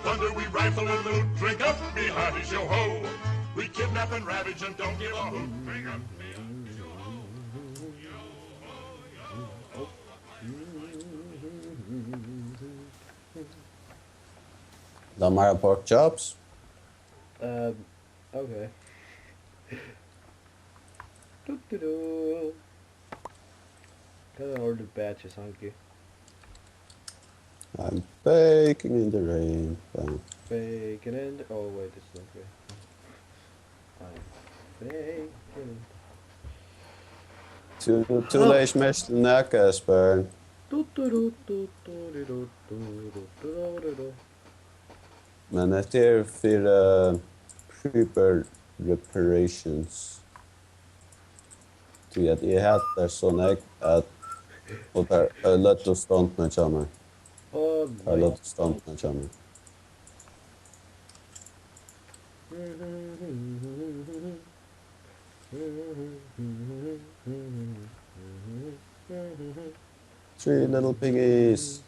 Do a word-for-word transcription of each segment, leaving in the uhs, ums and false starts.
Thunder, we rifle and loot, drink up, be hearty, show ho. We kidnap and ravage and don't give a hoot. Drink up, be hearty, show ho. Lamar pork chops. Um, okay. Du, du, du. Hvat er ordet batch i sangi? I'm baking in the rain. Ja. Baking in the... Oh, wait, it's not rain. I'm baking in Tú, tú legði ikki merki til nakað, Esbern. Du, du, du, du, du, du, du, du, du, du, du, du. Men hetta er fyri uh, Creeper Reparations. Tí at eg hatar so nógv at og tær uh, løgdu stondina hjá mær. Åh, Tær løgdu stondina hjá mær. Three little piggies.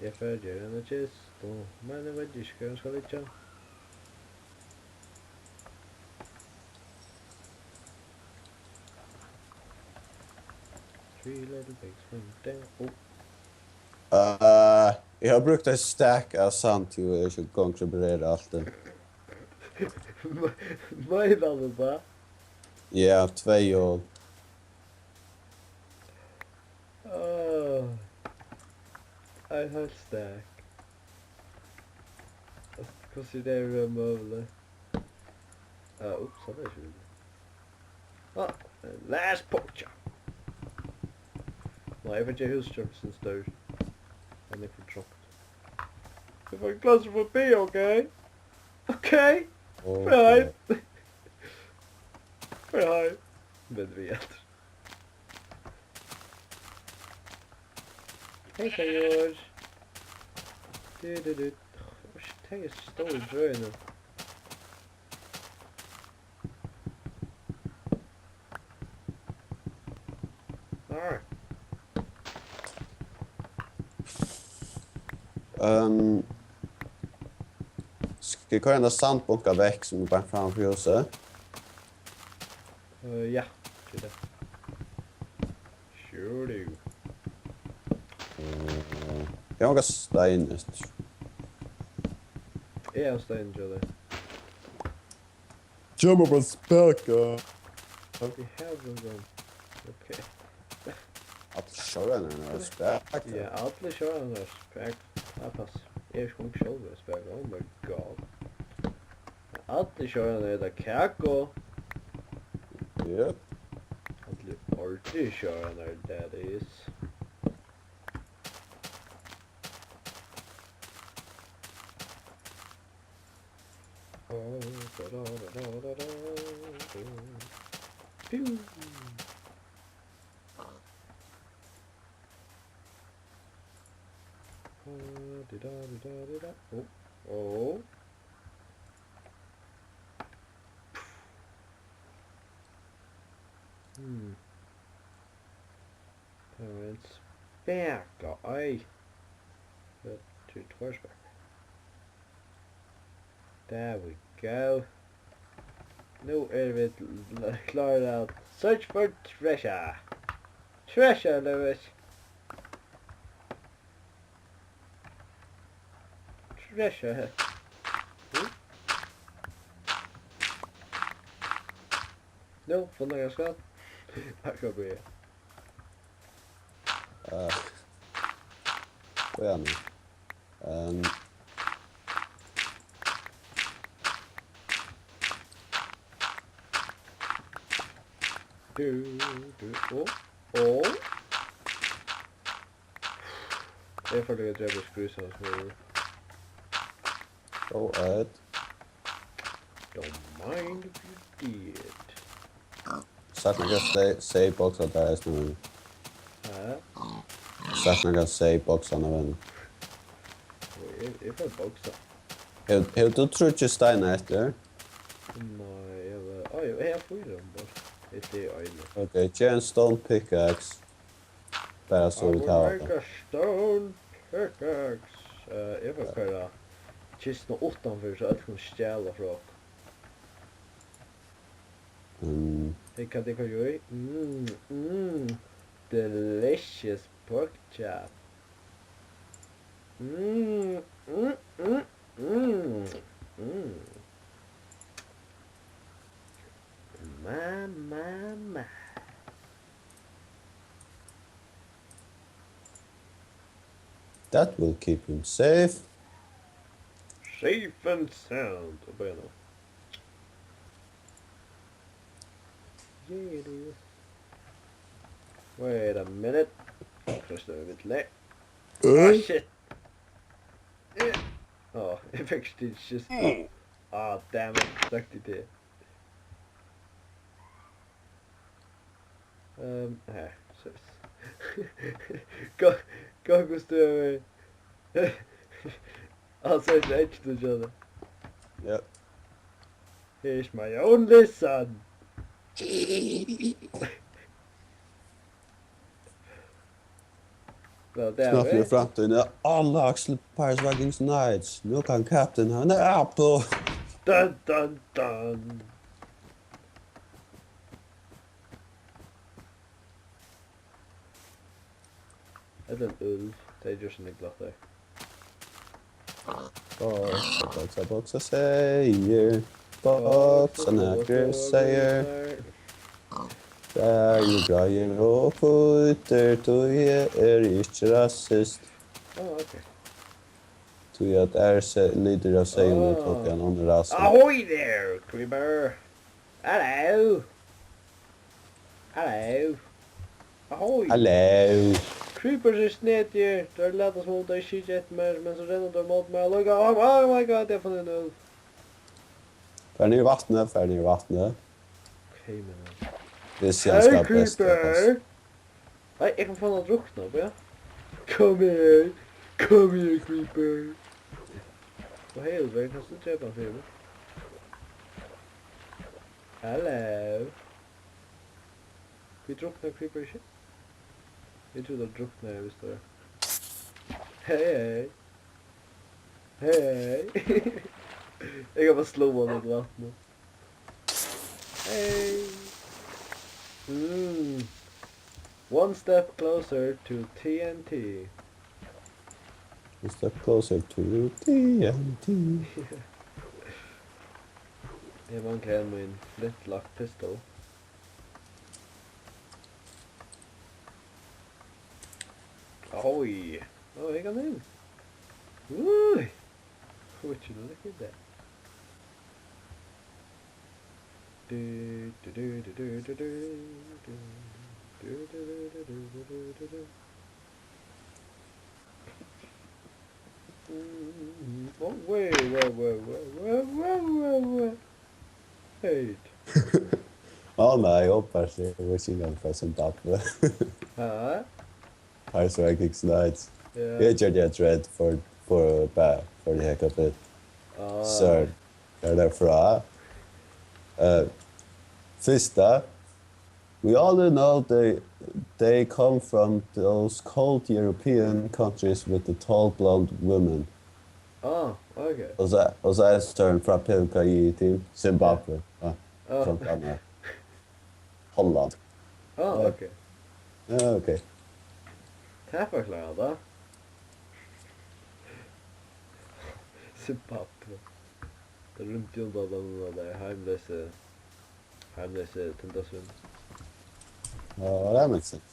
Eg fari at gera eina kistu, men eg veit ikki, hvar hon skal liggja. Three little pigs went down. Oh. Uh, eg havi brúkt eitt stack av sand, tí eg eri ikki í gongd at reparera alt tað. Meinar tú tað? Ja, tvey hol. Åh. Ein heilt stack. Hvussu er tað í raun møguligt? Ah, ups, hatta er ikki villigt. Ah, last pork chop. Nei, eg fari at gera húsið eitt sindur størri. Tað er nógv for trongt. Eg fái klaustrofobi, okay? Okay? Og Right. Right. Men við aftur. Hey, Señor. Du, du, du. Usch, tey eru stór í trøini. Nei. Um, skal eg koyra henda sandbunka vekk sum er beint framman fyri húsið? Uh, ja, ger tað. Sure do. Uh, eg havi ongan stein eftir. Eg havi stein hjá tær. Gev mær bara spaka. Eg havi ongan. Okay. Allir sjórænararnir hava spaka. Ja, allir sjórænararnir hava spaka. Ja, pass. Eg eri ikki sjálvur at spaka. Oh my god. Allir sjórænararar eta kaku. Jep. Allir ordiligir sjórænarar, that is. Piu. Oh, oh. Hmm. Tað var ein spaka, ei. Tað eru tveir spakar. There we go. Nú eru vit l-, klárir at search for treasure. Treasure, Lewis. Treasure. Hm? Nú, funnu nakran skatt? Akkurát byrja. Uh, Bíða nú. Um, Du, du, og, og. Eg føli, eg drepi grísarnar sum eru. Go ahead. Don't mind if you did. Sært nakað sey, sey boksa tær eisini, men Hæ? Sært nakað sey boksa, men Og eg, eg fái boksa. Hevur, hevur tú tríggjar steinar eftir? Nei, eg vil, oj, eg havi fýra umborð. Eg sigi ein. Ok, ger ein stone pickaxe. Bara so vit hava Make tað. A stone pickaxe. Uh, eg vil koyra kistuna uttanfyri, so øll kunnu stjala frá okkum. Mm. Hey, hvat er, hvat er í? Mm, mm. Delicious pork chop. Mm, mm, mm, mm, mm. My, my, my. That will keep him safe. Safe and sound. Uppi á. Yeah, it is. Wait a minute. Krassaði við tað. Ah, shit. Eh. Á, eg fekk ikki. Ah, damn it. Stakk tað. Ehm, her, so. Go, go, go, støður. Altso, eg eri ikki til at gera tað. Ja. Here's my only son. Væl, tað er Snart í vel. Framtíðini. Alla Axel Pirates Vikings Knights. Nú kann Captain hava ein apple. Dun, dun, dun. Ella ein úlv. Tað er djúpt, sum eg glotti. Boksa, boksa, boksa, seyður. Boksa, nakrir seyður. Reyður, gráir og hvítir, tí eg eri ikki rasist. Ah, ok. Tí at er se-, litur av seyðum er Ah. Tolkien, hann er rasist. Ahoy there, Creeper! Hello! Hello! Ahoy! Hello! Creepers eru snetjur, teir lata sum um teir skyggja eftir mær, men so renna teir móti mær allíkavæl. Oh, oh my god, eg havi funnið ein úlv. Far niður í vatnið, far niður í vatnið. Ok, men Eg sé hann Hey, skal besta Creeper! Nei, eg kann fáa hann at drukna, ja. Kom her, kom her, Creeper. Og hey, Ulvur, kanst tú drepa hann fyri meg? Hello. Hví druknar Creeper ikki? Eg trúði, teir druknaðu, viss tað var. Hey, hey. Hey. Eg kann bara sláa hann út í vatnið. Hey. Mm. One step closer to T N T. One step closer to T N T. Eg mangli enn mín flintlock pistol. Oj. Ó, her kann eg inn. Ui. Hvat er nú tað? Du, du, du. Mm, oh, wait, wait, wait. Hey. Ó nei, eg vóni bara, eg veit ikki, um tað er Zimbabwe. Ha? Pirates Vikings Knights. Ja. Eg gjørdi eitt thread for, for, bara, for the heck of it. Ah. So, her er tað frá. Eh, fyrsta, we all know they, they come from those cold European countries with the tall blonde women. Ah, ok. Og so, og so er søgnin frá P V K I Team, Zimbabwe. Ja. Ah. Frá Ghana. Holland. Ah, ok. Ja, ok. Tað forklárar tað. Zimbabwe. Tað rýmdi undan teimum, tað heimleysu, heimleysu tindasvín. Ja, that makes sense.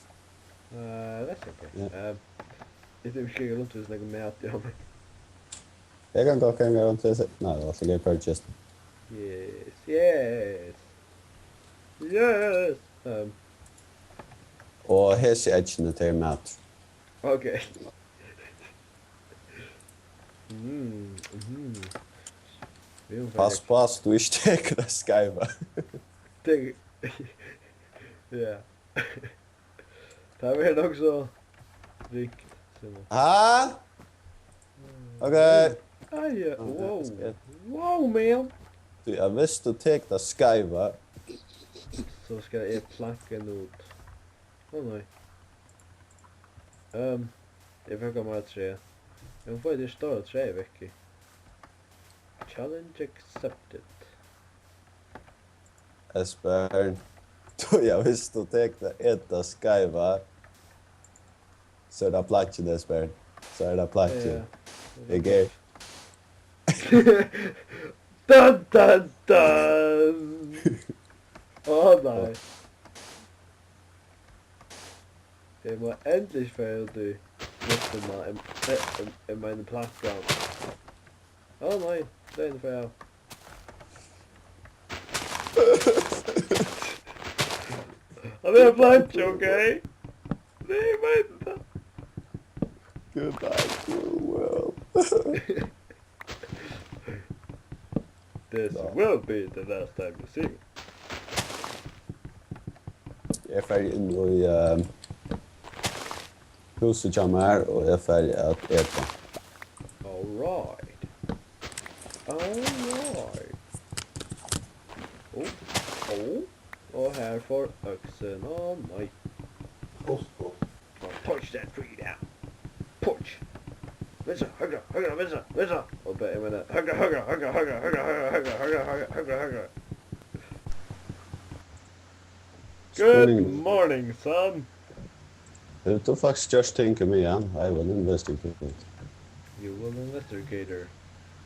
Uh, that's okay. Ja. Um, eg veit ikki, eg eri rundt við nakað mat, ja, men Eg kann gott ganga rundt við seg. Nei, tað var so gøy purchase. Yes, yes. Yes. Um. Og hesi eggini, tey eru matur. Ok. Mm, mm. Vit eru Pass, pass, tú ikki tekur tað skeiva. Tað, ja. Tað verður nokk so ringt, Simon. Ha? Ok. Ai, ja, Ok, wow. Skeiv. Wow, man. Tí at viss tú tekur tað skeiva, So skal eg planka henni út. Ó nei. Ehm, eg fekk av mær træ. Eg má fáa tað stóra træið vekk. Challenge accepted. Esbern, tú, ja, viss tú tekur tað, eta skeiva, so er tað plakkið, Esbern. So er tað plakkið. Ja. Eg er. Dun, dun, dun. Á, nei. Eg má endiliga fara út í luftina, eg, eg, eg, eg meini plankan. Á, nei, deyðin fer av. Hann er planki, ok? Nei, eg meini tað. Goodbye, cruel world. This will be the last time you see me. Eg fari inn í, eh, húsið hjá mær, og eg fari at eta. All right. All right. Oh, oh. Og her fór øksin. Á, nei. Punch that tree down. Punch. Vinstra, høgra, høgra, vinstra, vinstra. Og be-, eg meini, høgra, høgra. Good morning, son. Hevur tú faktiskt gjørt ting um meg, ja? I will investigate. You will investigator.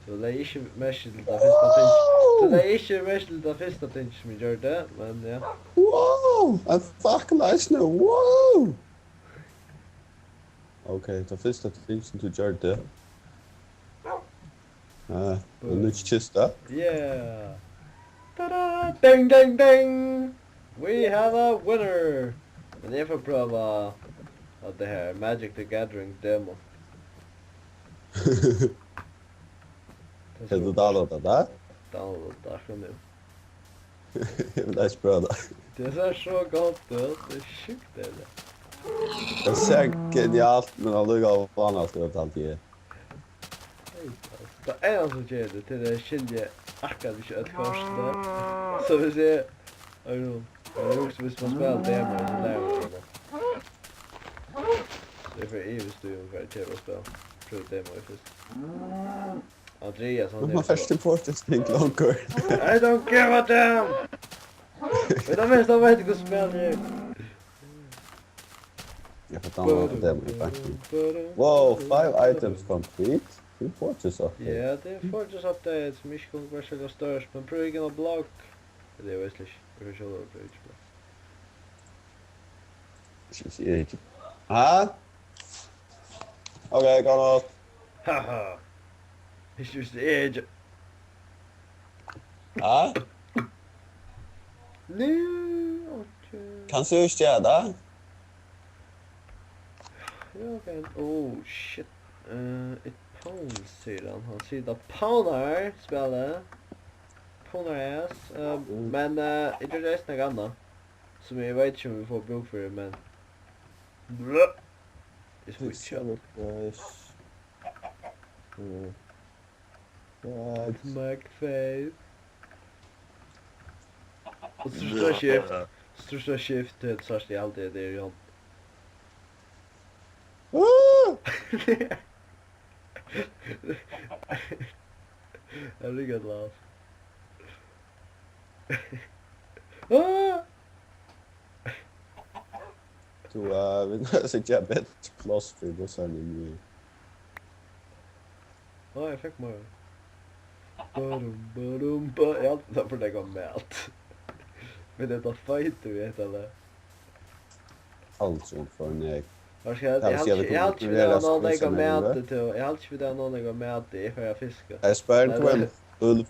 Tú legði ikki merki til tað fyrsta ting. Wow! Tú legði ikki merki til tað fyrsta ting sum eg gjørdi, men ja. Wow! Ein fucking eisini. Wow! Ok, tað fyrsta ting sum tú gjørdi. Eh, ein nýggj kista. Yeah! Ta-da! Ding, ding, ding! We have a winner! Men eg fari prøva at tað her Magic the Gathering demo. Hevur tú downloadað tað? Downloadað tað akkurát nú. Eg vil ikki prøva tað. Tað sær so gott út, tað er sjúkt, er tað. Tað sær genialt, men allíkavæl vánligt út, haldi eg. Hey, altso, tað einasta sum ger tað, tað er at skilja akkurát ikki øll kortini. So hvis eg, eg, eg hugsi, hvis man spælir demo, so lærir man tað. So eg fari ivist í, um eg fari at keypa spæl. Prøva demo fyrst. Andreas, hann Nú má er fyrst so til Fortress kring longur. I don't give a damn! Veit hann mest, hann veit hvussu spæl er. Eg fari downloada demo í bankin. Wow, five items complete. Tað er Fortress update. Ja, tað er Fortress update, sum ikki kundi verið so stórt, men prøv ikki at blogg. Ella eg veit slett ikki. Eg veit ikki, hvat prøv ikki blogg. Eg skilji ikki. Ha? Ok, góða nátt. Haha. Ikki visti eg. Ha? Nú, ok. Kanst tú ikki gera tað? Ja, ok. Oh, shit. Eh, it pawns, sigur hann. Hann sigur tað pawnar, spælið. Pawnar ass. Eh, mm. Men, eh, eg gjørdi eisini nakað annað, sum eg veit ikki, um vit fáa brúk fyri, men Bløh. It's weak shot. Nice. Mm. What? Smack face. Og so trýstir shift. So trýstir shift, so sært tú alt tað har, Jón. Ah! Tað er líka gott. Ah! Tú, eh, vit mugu síggja betri pláss fyri bussarnar í. Á, eg fekk mær. Badum, badum, ba-, eg haldi, tað er for nógv mat. Men tað er feitur í hetta, ella? Aldrin for nógv. Hvat skal eg, eg haldi ikki, eg haldi ikki, vit hava nóg nógv mat til, eg haldi ikki, vit hava nóg nógv mat, eg fari at fiska. Eg spurdi um ein ulv.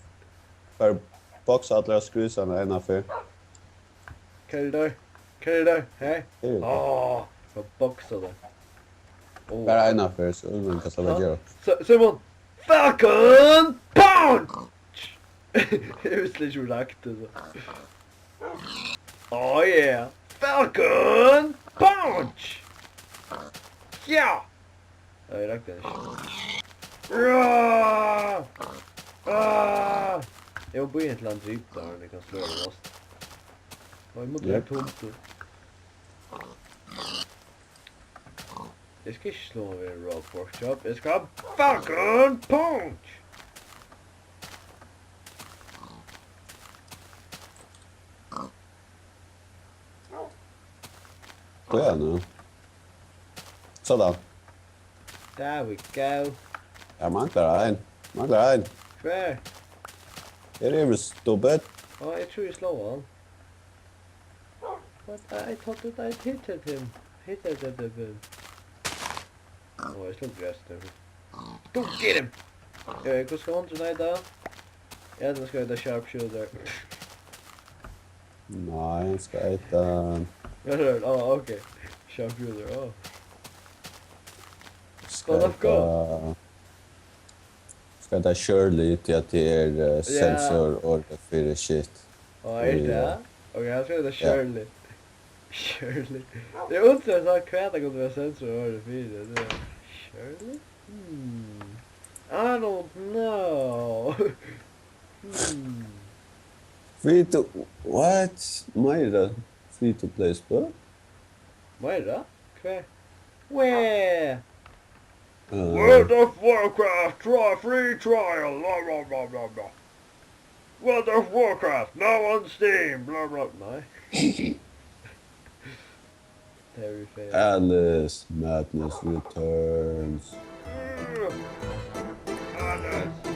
Bara boksa allar skrísarnar eina ferð. Hvar eru teir? Hvar eru teir? Hey. Her eru teir. Áh, bara boksa teir. Áh. Bara eina ferð, so vit kanska lata gera. Sa-, Simon! Falcon Punch! Eg visti ikki, hon rakti, so. Oh yeah! Falcon Punch! Ja! Nei, eg rakti hann ikki. Ah! Ah! Eg má bíða inntil hann drepur, áðrenn eg kann slá hann í lost. Nei, eg má drepa hundur. Eg skal ikki sláa hann við ein raw pork chop. Eg skal fucking punch! Hvar er hann nú? Sådan. There we go. Her mangler ein. Mangler ein. Hvar? Her er stupid. Á, eg trúði, eg sló hann. But I thought that I hit him. Hit him. Á, eg sló gras, tað er. Don't get him! Eh, hvussu skal hundurin eita? Ja, hann skal eita Sharpshooter. Nei, hann skal eita... Ja, tað er, á, ok. Sharpshooter, á. Skal eita... Skal eita Shirley, tí at tað er, eh, sensororðið fyri shit. Á, er tað? Ok, hann skal eita Shirley. Shirley. Eg undri meg, hvat tað kundi vera sensororðið fyri, tað er Shirley? Hmm. I don't know. Hmm. Free to, what? Meira free to play spøl? Meira? Hvar? Where? Eh. World of Warcraft, try free trial, bla, bla, bla, bla, bla. World of Warcraft, now on Steam, bla, bla, nei. Terry Fair. Alice Madness Returns. Alice.